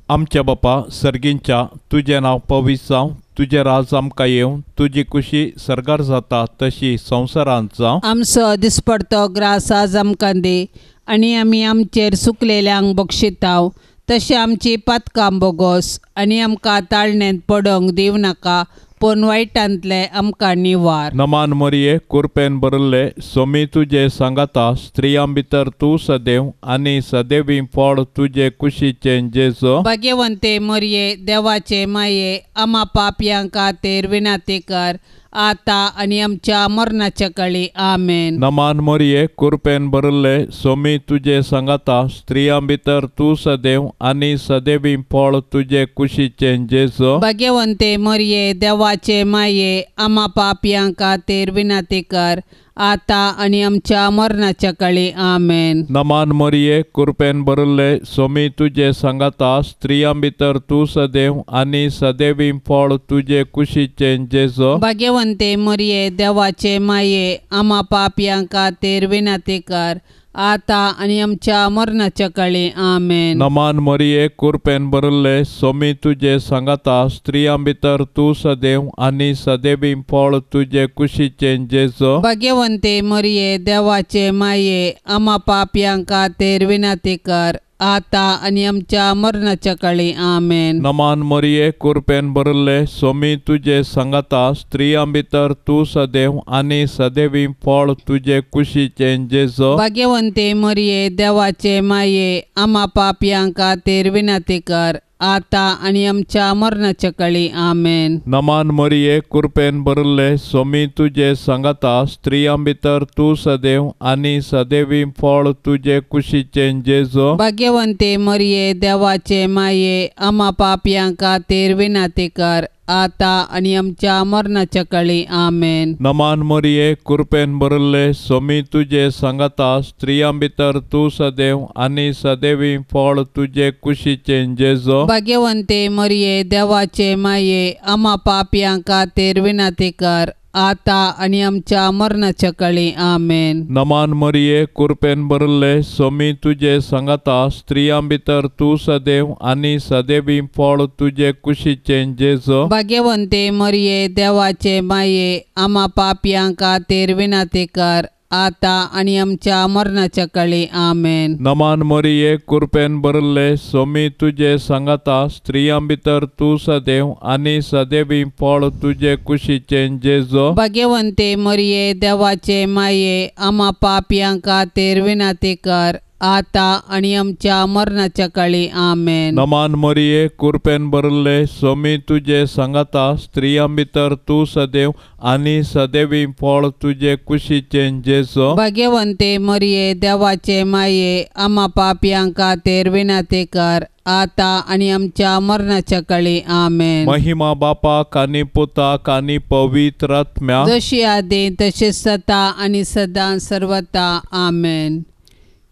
Speaker 2: आमच्या बापा सर्गींच्या, तुजें नांव पवित्र जावं, तुजें राज आमकां येवं, तुजी कुशी सर्गार जाता तशी संवसारांत जावं.
Speaker 1: आमचो दिसपडतो ग्रास आज आमकां दी आनी आमी आमचेर सुकलेल्यांक बक्षिताव तशें आमची पातकां बोगोस आनी आमकां ताळणेंत पडोवंक दिवं नाका, पूण वायटांतले आमकां निवार.
Speaker 2: नमान मरिये, कुरपेन भरिल्ले, सोमी तुजे सांगाता, स्त्रियां भितर तूं सदैव आनी सदैवी फळ तुजे कुशीचें जेजू.
Speaker 1: भाग्यवंते मरिये, देवाचे माये, आमा पापयां खातीर विनंती कर, आतां आनी आमच्या मरणाच्या काळी. आमेन.
Speaker 2: नमान मरिये, कुरपेन भरिल्ले, सोमी तुजे सांगाता, स्त्रियां भितर तूं सदैव आनी सदैवी फळ तुजे कुशीचें जेजू.
Speaker 1: भाग्यवंते मरिये, देवाचे माये, आमा पापयां खातीर विनंती कर, आतां आनी आमच्या मरणाच्या काळी. आमेन.
Speaker 2: नमान मरिये, कुरपेन भरिल्ले, सोमी तुजे सांगाता, स्त्रियां भितर तूं सदैव आनी सदैवी फळ तुजे कुशीचें जेजू.
Speaker 1: भाग्यवंते मरिये, देवाचे माये, आमा पापयां खातीर विनंती कर, आतां आनी आमच्या मरणाच्या काळी. आमेन.
Speaker 2: नमान मरिये, कुरपेन भरिल्ले, सोमी तुजे सांगाता, स्त्रियां भितर तूं सदैव आनी सदैवी फळ तुजे कुशीचें जेजू.
Speaker 1: भाग्यवंते मरिये, देवाचे माये, आमा पापयां खातीर विनंती कर, आता आनी आमच्या मरणाच्या काळी. आमेन.
Speaker 2: नमान मरिये, कुरपेन भरिल्ले, सोमी तुजे सांगाता, स्त्रियां भितर तूं सदैव आनी सदैवी फळ तुजे कुशीचें जेजू.
Speaker 1: भाग्यवंते मरिये, देवाचे माये, आमा पापयां खातीर विनंती कर, आता आनी आमच्या मरणाच्या काळी. आमेन.
Speaker 2: नमान मरिये, कुरपेन भरिल्ले, सोमी तुजे सांगाता, स्त्रियां भितर तूं सदैव आनी सदैवी फळ तुजे कुशीचें जेजू.
Speaker 1: भाग्यवंते मरिये, देवाचे माये, आमा पापयां खातीर विनंती कर, आता आनी आमच्या मरणाच्या काळी. आमेन.
Speaker 2: नमान मरिये, कुरपेन भरिल्ले, सोमी तुजे सांगाता, स्त्रियां भितर तूं सदैव आनी सदैवी फळ तुजे कुशीचें जेजू.
Speaker 1: भाग्यवंते मरिये, देवाचे माये, आमा पापयां खातीर विनंती कर, आता आनी आमच्या मरणाच्या काळी. आमेन.
Speaker 2: नमान मरिये, कुरपेन भरिल्ले, सोमी तुजे सांगाता, स्त्रियां भितर तूं सदैव आनी सदैवी फळ तुजे कुशीचें जेजू.
Speaker 1: भाग्यवंते मरिये, देवाचे माये, आमा पापयां खातीर विनंती कर, आता आनी आमच्या मरणाच्या काळी. आमेन.
Speaker 2: नमान मरिये, कुरपेन भरिल्ले, सोमी तुजे सांगाता, स्त्रियां भितर तूं सदैव आनी सदैवी फळ तुजे कुशीचें जेजू.
Speaker 1: भाग्यवंते मरिये, देवाचे माये, आमा पापयां खातीर विनंती कर, आता आनी आमच्या मरणाच्या काळी. आमेन.
Speaker 2: नमान मरिये, कुरपेन भरिल्ले, सोमी तुजे सांगाता, स्त्रियां भितर तूं सदैव आनी सदैवी फळ तुजे कुशीचें जेजू.
Speaker 1: भाग्यवंते मरिये, देवाचे माये, आमा पापयां खातीर विनंती कर, आता आनी आमच्या मरणाच्या काळी. आमेन.
Speaker 2: महिमा बापाक आनी पुताक आनी पवित्र आत्म्याक,
Speaker 1: जशी आदी तशी सता आनी सदां सर्वता. आमेन.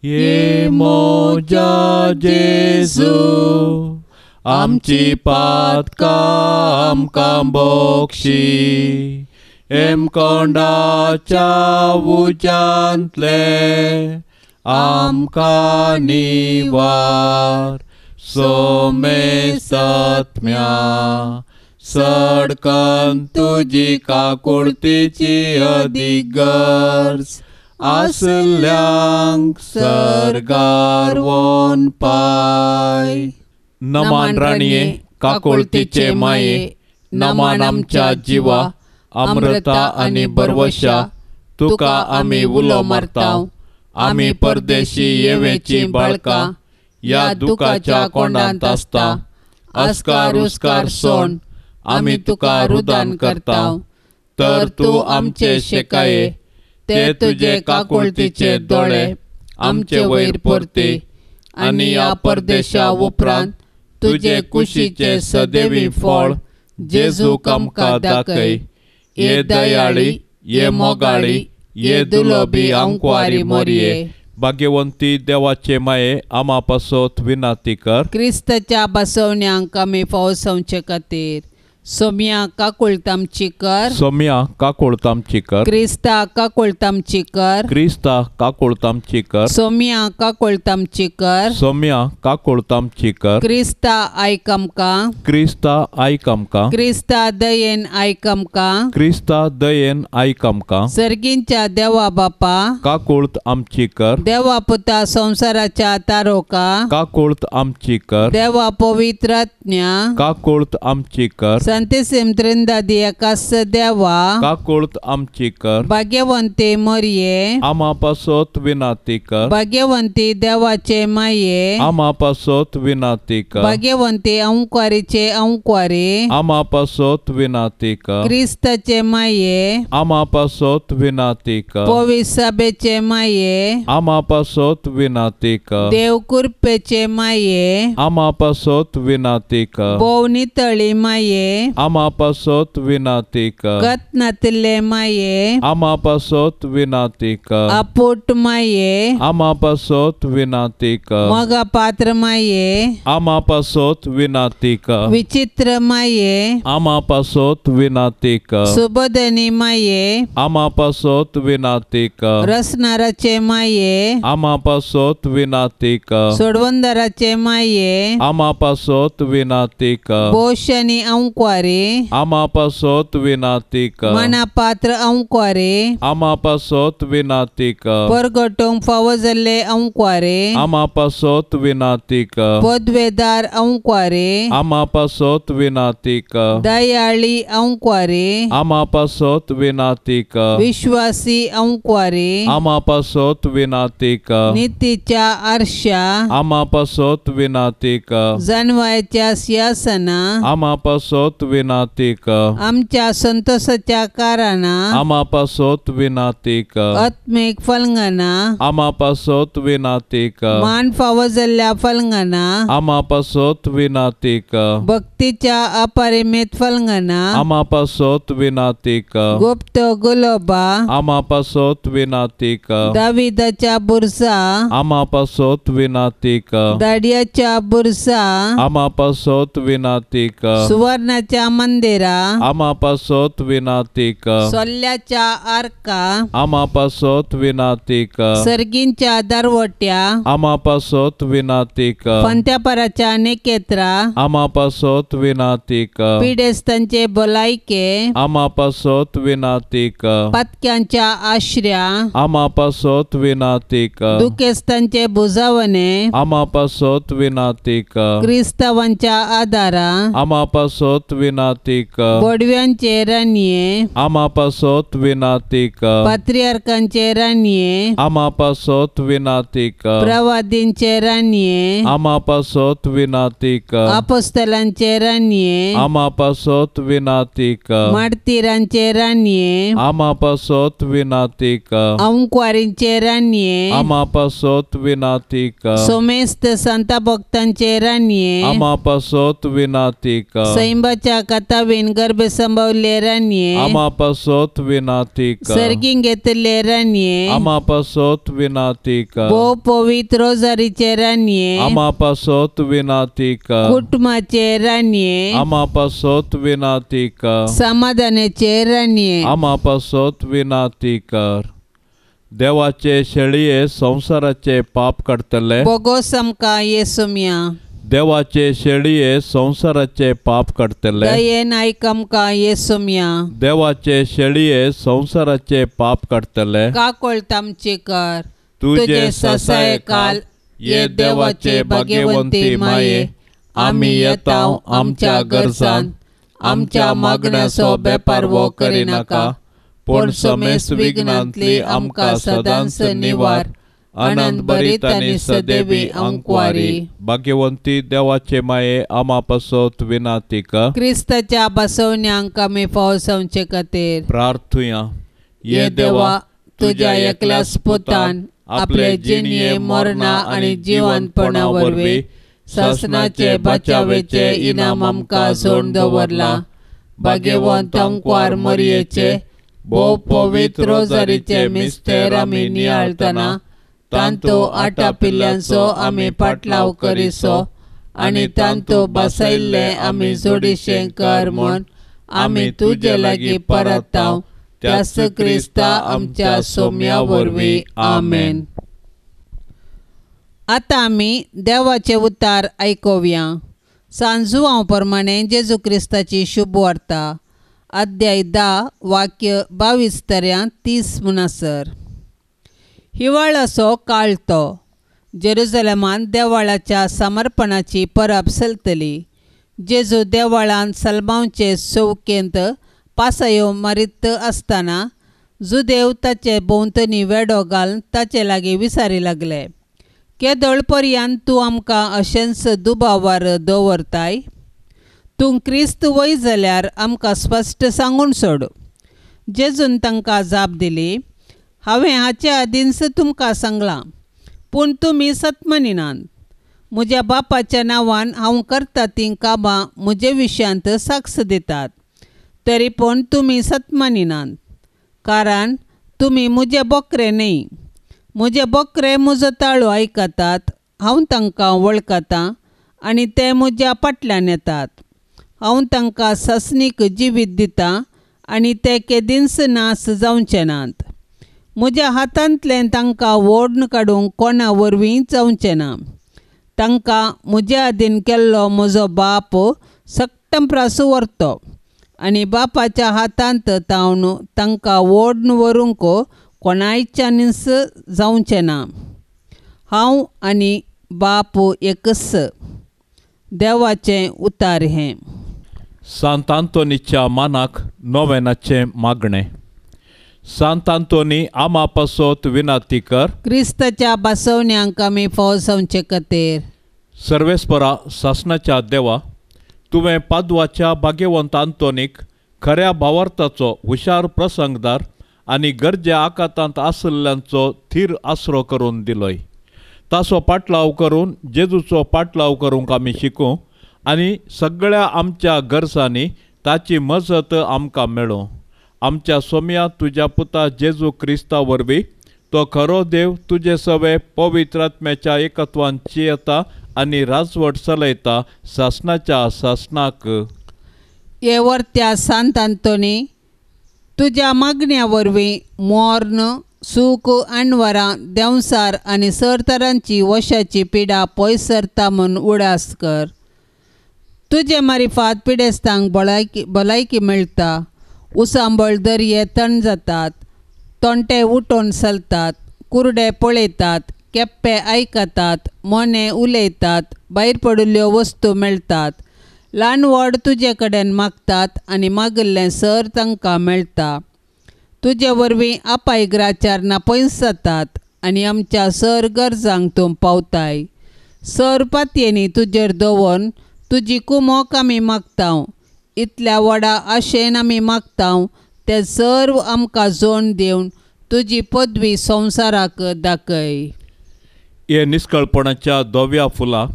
Speaker 2: ये मोजा जेजू, आमची पातकां आमकां बोक्षी, हेमकोंडाच्या उज्यांतले आमकां निवार, सोमेसत्म्या सडकन तुजी काकुळतीची अदीक गरज आसल्यांक सर्गार वोन पाय. नमान राणये, काकुळतीचे माये, नमान आमच्या जिवा, अमृता आनी बरवशा, तुका आमी उलो मारता. आमी परदेशी येवेची बाळकां ह्या दुखाच्या कोंडांत आसता. अस्कार उस्कार सोण आमी तुका रुदान करता, तर तूं आमचे शेकाये, ते तुजे काकुळतीचे दोळे आमचे वयर परते आनी ह्या परदेशा उपरांत तुजे कुशीचे सदैवी फळ जेजूक आमकां दाखय. ये दयाळी, ये मोगाळी, ये दुलोबी आंकवारी मोरये, भाग्यवंती देवाचे माये, आमा पासत विनंती कर.
Speaker 1: क्रिस्ताच्या बसवण्यांक आमी फावसावचे खातीर सोम्या काकुळतामची कर,
Speaker 2: सोम्या काकुळतामची कर,
Speaker 1: क्रिस्ता काकुळतामची कर,
Speaker 2: क्रिस्ता काकुळतामची कर,
Speaker 1: सोम्या काकुळतामची कर,
Speaker 2: सोम्या काकुळतामची कर,
Speaker 1: क्रिस्ता आयक आमकां,
Speaker 2: क्रिस्ता आयक आमकां,
Speaker 1: क्रिस्ता दयेन आयक आमकां,
Speaker 2: क्रिस्ता दयेन आयक आमकां,
Speaker 1: सर्गींच्या देवा बापा
Speaker 2: काकुळत आमची कर,
Speaker 1: देवा पुता संवसाराच्या तारोका
Speaker 2: काकुळत आमची कर,
Speaker 1: देवा पवित्र आत्म्या
Speaker 2: काकुळत आमची कर,
Speaker 1: संतेसिम त्रिंदादी एकास देवा
Speaker 2: काकुळत आमची कर,
Speaker 1: भाग्यवंती मरिये
Speaker 2: आमा पासत विनंती कर,
Speaker 1: भाग्यवंती देवाचे माये
Speaker 2: आमा पासत विनंती कर,
Speaker 1: भाग्यवंती अंकुरीचे अंकुरी
Speaker 2: आमा पासत विनंती कर,
Speaker 1: क्रिस्ताचे माये
Speaker 2: आमा पासत विनंती कर,
Speaker 1: पवित्र सभेचे माये
Speaker 2: आमा पासत विनंती कर,
Speaker 1: देव कृपेचे माये
Speaker 2: आमा पासत विनंती कर,
Speaker 1: भोव नितळी माये
Speaker 2: आमा पासत विनंती कर,
Speaker 1: गत नातिल्ले माये
Speaker 2: आमा पासत विनंती कर,
Speaker 1: आपूट माये
Speaker 2: आमा पासत विनंती कर,
Speaker 1: मोगा पात्र माये
Speaker 2: आमा पासत विनंती कर,
Speaker 1: विचित्र माये
Speaker 2: आमा पासत विनंती कर,
Speaker 1: सुबोधनी माये
Speaker 2: आमा पासत विनंती कर,
Speaker 1: रसनाराचे माये
Speaker 2: आमा पासत विनंती कर,
Speaker 1: सोडवंदराचे माये
Speaker 2: आमा पासत विनंती कर,
Speaker 1: बोशनी अंकुरी अंकवारे
Speaker 2: आमा पासत विनाती कर
Speaker 1: मानापात्र अंकवारे
Speaker 2: आमा पासत विनाती कर
Speaker 1: परगटूंक फावो जाल्ले अंकवारे
Speaker 2: आमा पासत विनाती कर
Speaker 1: पदवेदार अंकवारे
Speaker 2: आमा पासत विनाती कर
Speaker 1: दयाळी अंकवारे
Speaker 2: आमा पासत विनाती कर
Speaker 1: विश्वासी अंकवारे
Speaker 2: आमा पासत विनाती कर
Speaker 1: नितीच्या आरशा
Speaker 2: आमा पासत विनाती कर
Speaker 1: जानवायच्या सिंहासना
Speaker 2: आमा पासत विनाती कर
Speaker 1: आमच्या संतोषाच्या कारणां
Speaker 2: आमा पासत विनाती कर
Speaker 1: आत्मीक फलंगना
Speaker 2: आमा पासत विनाती कर
Speaker 1: मान फावो जाल्ल्या फलंगना
Speaker 2: आमा पासत विनाती कर
Speaker 1: भक्तीच्या अपरिमित फलंगना
Speaker 2: आमा पासत विनाती कर
Speaker 1: गुप्त गुलोबा
Speaker 2: आमा पासत विनाती कर
Speaker 1: दाविदाच्या बुरसा
Speaker 2: आमा पासत विनाती कर
Speaker 1: दाडियाच्या बुरसा
Speaker 2: आमा पासत विनाती कर
Speaker 1: सुवर्णाच्या मंदिरा
Speaker 2: आमा पासत विनाती कर
Speaker 1: सोल्ल्याच्या आर्का
Speaker 2: आमा पासत विनाती कर
Speaker 1: सर्गींच्या दरवट्या
Speaker 2: आमा पासत विनाती कर
Speaker 1: पंत्यापराच्या निकेत्रा
Speaker 2: आमा पासत विनाती कर
Speaker 1: पिडेस्तांचे भलायके
Speaker 2: आमा पासत विनाती कर
Speaker 1: पातक्यांच्या आश्र्या
Speaker 2: आमा पासत विनाती कर
Speaker 1: दुखेस्तांचे बुजावणे
Speaker 2: आमा पासत विनाती कर
Speaker 1: क्रिस्तावांच्या आदारा
Speaker 2: आमा पासत विनाती कर
Speaker 1: बोडव्यांचे रानये
Speaker 2: आमा पासत विनाती कर
Speaker 1: पात्रियार्कांचे रानये
Speaker 2: आमा पासत विनाती कर
Speaker 1: प्रवादींचे रानये
Speaker 2: आमा पासत विनाती कर
Speaker 1: अपोस्तलांचे रानये
Speaker 2: आमा पासत विनाती कर
Speaker 1: मार्तीरांचे रानये
Speaker 2: आमा पासत विनाती कर
Speaker 1: अंकवारींचे रानये
Speaker 2: आमा पासत विनाती कर
Speaker 1: सोमेस्त संता भक्तांचे रानये
Speaker 2: आमा पासत विनाती कर
Speaker 1: सैंबाच्या कथावीन गर्भ संभवले रानये
Speaker 2: आमा पासत विनाती कर
Speaker 1: सर्गीं घेतले रानये
Speaker 2: आमा पासत विनाती कर
Speaker 1: भोव पवित्र रोजारीचे रानये
Speaker 2: आमा पासत विनाती कर
Speaker 1: कुटुंबाचे रानये
Speaker 2: आमा पासत विनाती कर
Speaker 1: समाधानाचे रानये
Speaker 2: आमा पासत विनाती कर देवाचे शेळये संवसाराचे पाप काडटले
Speaker 1: बोगोस आमकां येसुम्या
Speaker 2: देवाचे शेळये संवसाराचे पाप काडटले
Speaker 1: दयेन आयक आमकां येसुम्या
Speaker 2: देवाचे शेळये संवसाराचे पाप काडटले
Speaker 1: काकोळत आमची कर
Speaker 2: तुजे ससायकाल ये देवाचे भाग्यवंती माये आमी येता आमच्या गरजान आमच्या मागण्याचो बेपारवो करिनाका पूण समेस विघ्नांतली आमकां सदांच निवार आनंद भरीत आनी सदैवी अंकवारी. भाग्यवंती देवाचे माये आमा पासत विनाती कर.
Speaker 1: क्रिस्ताच्या बसवण्यांक आमी फावो जावचे खातीर
Speaker 2: प्रार्थुया.
Speaker 1: ये देवा, तुज्या एकल्याच पुतान आपले जिणये मरणा आनी जिवंतपणा वरवीं सासणाचे बचावेचे इनाम आमकां सोडून दवरलां. भाग्यवंत अंकवार मरयेचे भोव पवित्र रोजारीचे मिस्तेर आमी नियाळतना तांतू आटापिल्ल्यांचो आमी पाटलाव करिसो आनी तांतू बसयल्ले आमी जोडीशें कर म्हूण आमी तुजे लागीं परताव त्याच क्रिस्ता आमच्या सोम्या वरवीं. आमेन. आतां आमी देवाचे उतार आयकुया. सांजुआंव प्रमाणे जेजू क्रिस्ताची शुभ वार्ता, अध्याय 10 वाक्य 22 तऱ्यां 30 म्हणसर. हिवाळाचो काळ तो जेरुजलेमान देवाळाच्या समर्पणाची परब चलतली. जेजू देवाळान सलमांवचे चौकेंत पासयो मारीत आसतना जुदेव ताचे भोंवतणी वेडो घालून ताचे लागीं विचारी लागले, केदळ पर्यंत तूं आमकां अशेंच दुबावार दवरताय? तूं क्रिस्त वय जाल्यार आमकां स्पश्ट सांगून सोड. जेजून तांकां जाप दिली, हांवें हाचे आदींच तुमकां सांगलां, पूण तुमी सतमनिनात. म्हज्या बापाच्या नांवान हांव करता तीं कामां म्हजे विशयांत साक्ष दितात, तरी पूण तुमी सतमनिनात, कारण तुमी म्हजे बोकरे न्हय. म्हजे बोकरे म्हजो ताळो आयकतात, हांव तांकां वळखतां आनी ते म्हज्या फाटल्यान येतात. हांव तांकां सासणीक जिवीत दितां आनी ते केदींच नास जावचे नात. म्हज्या हातांतलें तांकां ओडून काडूंक कोणा वरवीं जावचें ना. तांकां म्हज्या आदीन केल्लो म्हजो बाप सक्टंप्रासू व्हरतो आनी बापाच्या हातांत तावन तांकां ओडून व्हरूंक कोणायच्यानच जावचें ना. हांव आनी बाप एकच. देवाचें उतार हें.
Speaker 2: सांत आंतोनीच्या मानाक नोवेनाचें मागणें. सांत आंतोनी आमा पासत विनाती कर.
Speaker 1: क्रिस्ताच्या बसवण्यांक आमी फावो जावचे खातीर.
Speaker 2: सर्वेस्परा सासणाच्या देवा, तुवें पादवाच्या भाग्यवंत आंतोनीक खऱ्या भावार्थाचो हुशार प्रसंगदार आनी गरजे आकातांत आशिल्ल्यांचो थीर आसरो करून दिलोय. ताचो पाटलाव करून जेजूचो पाटलाव करूंक आमी शिकूं आनी सगळ्या आमच्या गरजांनी ताची मजत आमकां मेळूं. आमच्या सोम्या तुज्या पुता जेजू क्रिस्ता वरवीं तो खरो देव तुजे सवे पवित्र आत्म्याच्या एकत्वान चियता आनी राजवट चलयता सासणाच्या सासणाक.
Speaker 1: हे वर्त्या सांत आंतोनी, तुज्या मागण्या वरवीं मोर्न सूख अणवरां देंवसार आनी सरतरांची वशाची पिडा पयस सरता म्हूण उडास कर. तुजे मारिफात पिडेस्तांक भलायकी मेळटा, उसांबळ दर्ये थंड जातात, तोंटे उठोवन चलतात, कुरडे पळयतात, केप्पे आयकतात, मोने उलयतात, भायर पडिल्ल्यो वस्तू मेळटात, ल्हान व्हड तुजे कडेन मागतात आनी मागिल्लें सर तांकां मेळटा. तुजे वरवीं आपायग्राचार ना पयस जातात आनी आमच्या सर गरजांक तूं पावताय. सर पातयेनी तुजेर दवरून तुजी कुमोक आमी मागता. इतल्या व्हडा आशेन आमी मागता ते सर्व आमकां जोड दिवन तुजी पदवी संवसाराक दाखय.
Speaker 2: हे निस्कळपणाच्या धव्या फुलां,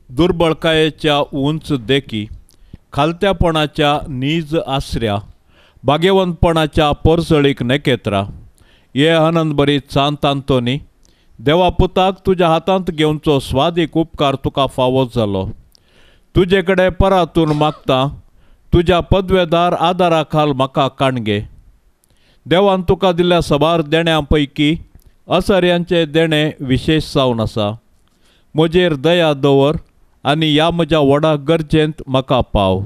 Speaker 2: दुर्बळकायेच्या उंच देखी, खालत्यापणाच्या नीज आसऱ्या, भाग्यवंतपणाच्या पोरसळीक नखेत्रां, हे आनंदभरीत सांत आंतोनी, देवा पुताक तुज्या हातांत घेवचो स्वादीक उपकार तुका फावो जालो. तुजे कडेन परातून मागता, तुज्या पदवेदार आदारा खाल म्हाका काणगे. देवान तुका दिल्ल्या सबार देण्यां पैकी असऱ्यांचें देणें विशेश जावन आसा. म्हजेर दया दवर आनी ह्या म्हज्या व्हडा गरजेंत म्हाका पाव.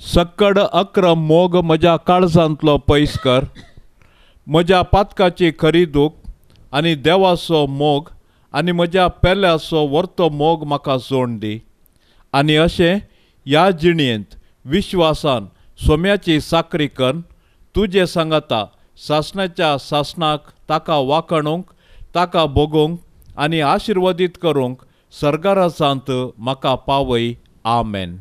Speaker 2: सक्कड अक्रम मोग म्हज्या काळजांतलो पयस कर. म्हज्या पातकाची खरी दूख आनी देवाचो मोग आनी म्हज्या पेल्याचो वर्तो मोग म्हाका जोड दी. आनी अशें ह्या जिणेंत विश्वासान सोम्याची साकरी कर तुजे सांगाता सासणाच्या सासणाक ताका वाखणूंक, ताका भोगूंक आनी आशिर्वादीत करूंक सरकारांत म्हाका पावय. आमेन.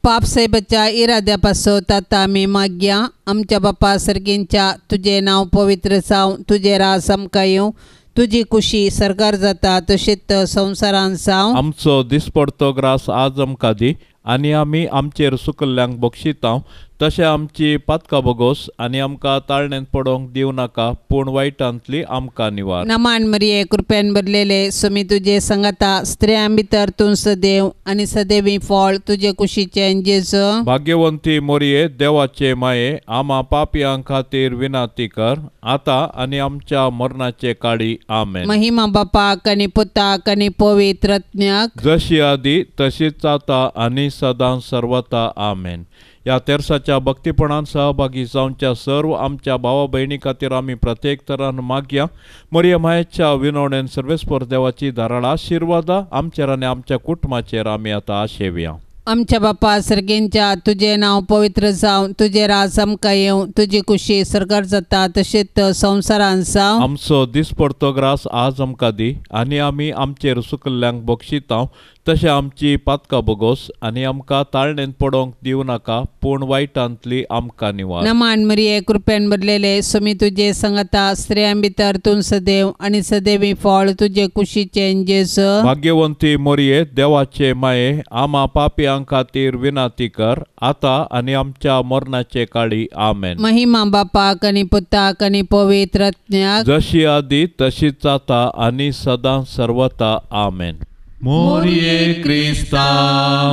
Speaker 1: पाप साहेबाच्या इराद्या पासत आतां आमी मागया. आमच्या बापा सर्गींच्या तुजें नांव पवित्र जावं, तुजें राज आमकां येवं, तुजी कुशी सरकार जाता तशीच संवसारान जावं.
Speaker 2: आमचो दिसपडतो ग्रास आज आमकां दी आनी आमी आमचेर सुकल्ल्यांक बक्षितांव तशें आमची पातकां भोगोस आनी आमकां ताळणेंत पडोवंक दिवं नाका, पूण वायटांतली आमकां निवार.
Speaker 1: नमान मरिये, कृपेन भरलेले, स्वामी तुजे संगता, स्त्रियां भितर तूं सदैव आनी सदैवी फळ तुजे कुशीचें जेजू.
Speaker 2: भाग्यवंती मोरये, देवाचे माये, आमा पापयां खातीर विनाती कर आतां आनी आमच्या मरणाचे काळी. आमेन.
Speaker 1: महिमा बापाक आनी पुताक आनी पवित्र आत्म्याक,
Speaker 2: जशी आदी तशीच आतां आनी सदां सर्वता. आमेन. ह्या तेरसाच्या भक्तीपणान सहभागी जावच्या सर्व आमच्या भावा भयणी खातीर आमी प्रत्येक तरान मागया. मरिया मायेच्या विनवणेन सर्वेस्पर देवाची धाराळ आशिर्वादा आमचेर आनी आमच्या कुटुंबाचेर आमी आतां आशेवया.
Speaker 1: आमच्या बापा सर्गींच्या तुजें नांव पवित्र जावं, तुजें राज आमकां येवं, तुजी कुशी सरकार जाता तशीच संवसारान जावं.
Speaker 2: आमचो दिसपडतो ग्रास आज आमकां दी आनी आमी आमचेर सुकल्ल्यांक बक्षितांव तशें आमची पातकां भोगोस आनी आमकां ताळणेंत पडोवंक दिवं नाका, पूण वायटांतली आमकां निवार.
Speaker 1: नमान मरिये, कृपेन भरलेले, स्वामी तुजे संगता, स्त्रियां भितर तूं सदैव आनी सदैवी फळ तुजे कुशीचें जेजू.
Speaker 2: भाग्यवंती मोरये, देवाचे माये, आमा पापयां खातीर विनाती कर आतां आनी आमच्या मरणाचे काळी. आमेन.
Speaker 1: महिमा बापाक आनी पुताक आनी पवित्र आत्म्याक,
Speaker 2: जशी आदी तशीच आतां आनी सदां सर्वता. आमेन. मोरये क्रिस्ता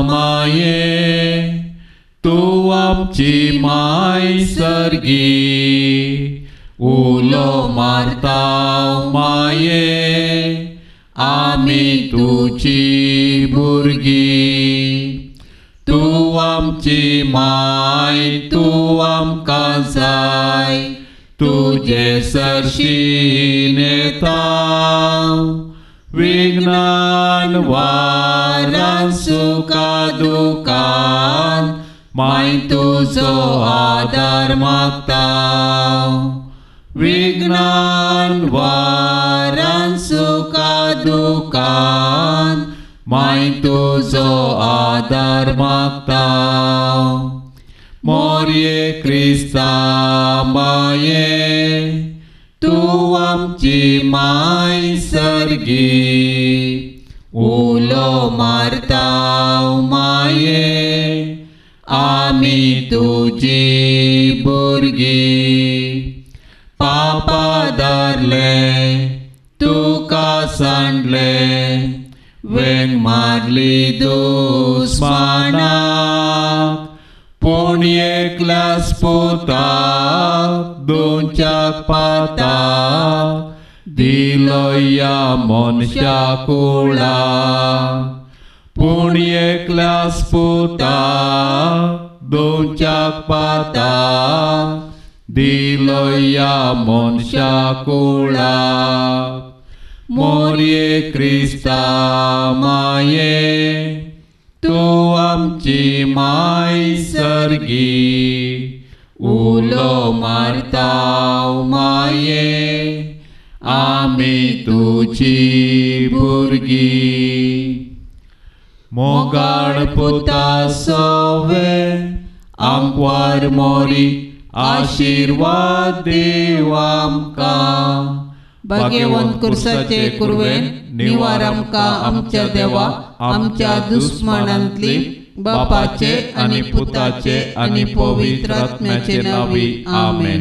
Speaker 2: माये, तूं आमची माय सर्गी, उलो मारता माये, आमी तुजी भुरगीं, आमची माय तूं आमकां जाय तुजे सरशीं येता विज्ञान वारान सुखा दुखान माय तुजो आदार मागता विज्ञान वारान सुखा दुखान माय तुजो आदार मागता मोरये क्रिस्ता माये तूं आमची माय सर्गी उलो मारता माये आमी तुजी भुरगीं पापा धरले तुका सांडले वेंग मारली दुस्मानाक पूण एकल्याच पुताक दोनच्याक पाताक दिलो ह्या मनशा कुळाक पूण एकल्याच पुताक दोनच्याक पाताक दिलो ह्या मनशा कुळाक मोरये क्रिस्ता माये तूं आमची माय सर्गी उलो मारता माये आमी तुजी भुरगीं मोगाळ पुता सोवे आंकवार मोरी आशिर्वाद देव आमकां
Speaker 1: भाग्यवंत कुर्साचे कुरवेन निवार आमकां आमच्या देवा आमच्या दुस्मानांतली बापाचे आनी पुताचे आनी पवित्र आत्म्याचे नांवी आमेन.